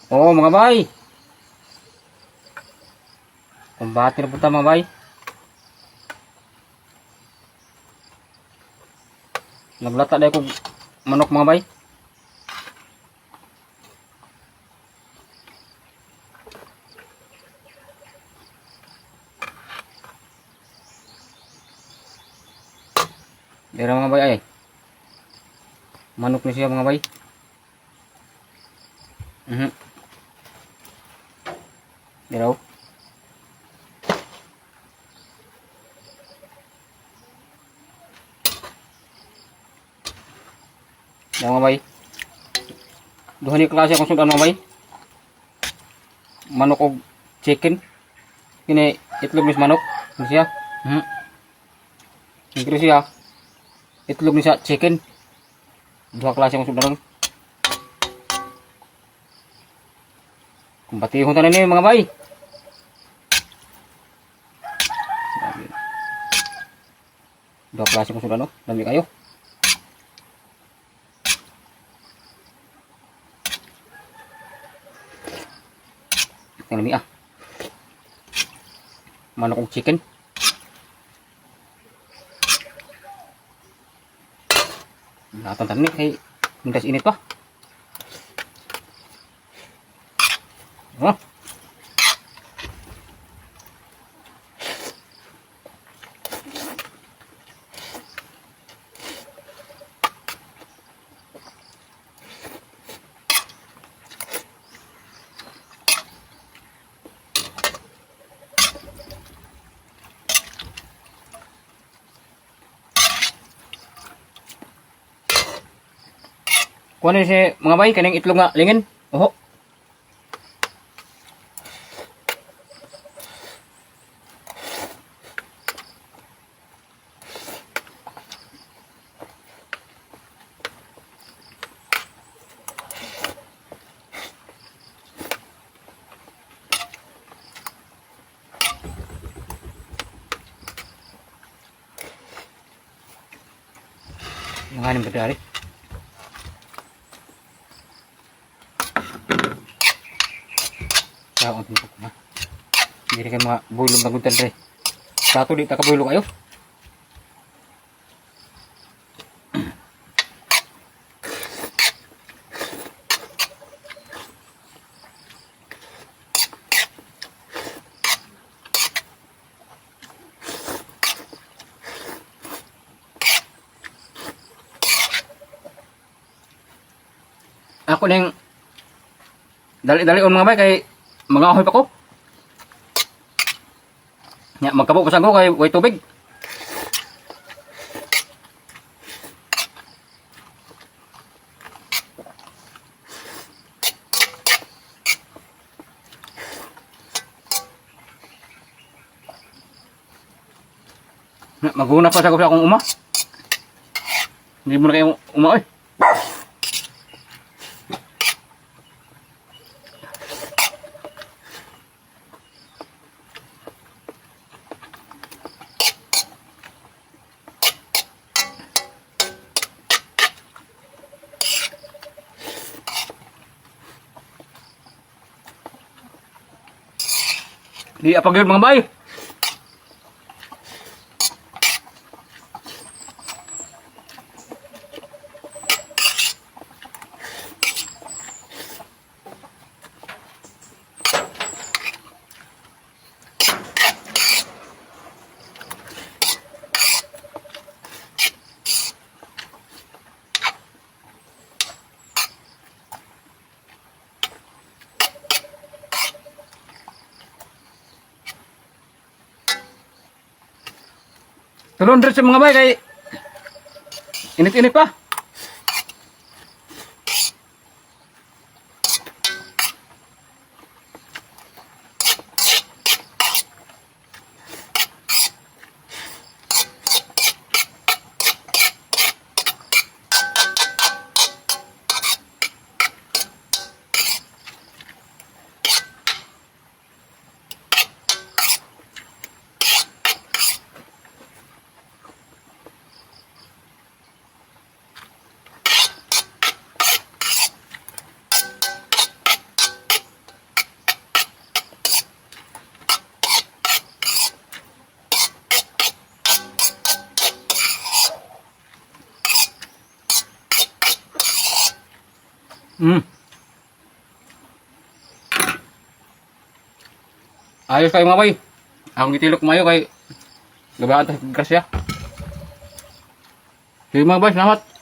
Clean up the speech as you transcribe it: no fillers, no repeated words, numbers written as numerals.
Oo, mga bay. Kumbate na punta, mga bay. Naglata dahil kong manok, mga bay. Dira, mga bay, ay. Manok ni siya, mga bay. Dira oh. Yan, mga bay. Duha ni klase akong sudan, mga bay. Manok og chicken. Kini itlog ni sa manok. Ni siya. Kini siya. Itlog ni sa chicken. Duha klase akong sudan. Kung batihon tanan ni, mga bay. Grabe. Duha klase akong sudan oh. Dami kayo. Tingnan mi ah. Manok og chicken. Latan tanan ni kay mintas init pa. Oh. Kuha ni si mga bay kaning itlog nga lingin. Oho. Mga nim dari. Sa akong tinipok na. Hindi rin kayo mga buylong bagutan dre. Sa ato di ta kabuylo kayo. Ako ning dali-dali on, mga bay, kay mga ahoy pa ko. Nya magkabo pa ko kay way tubig. Nya, maguna pa sa ko sa akong uma. Hindi mo na kayo uma oy. Di apa gyud, mga bay. Tulon sa mga bay kay init-init pa. Ayos kayo, mga bay. Akong gitilok mayo kay gabaan ta grasya. Sige, mga bay, salamat.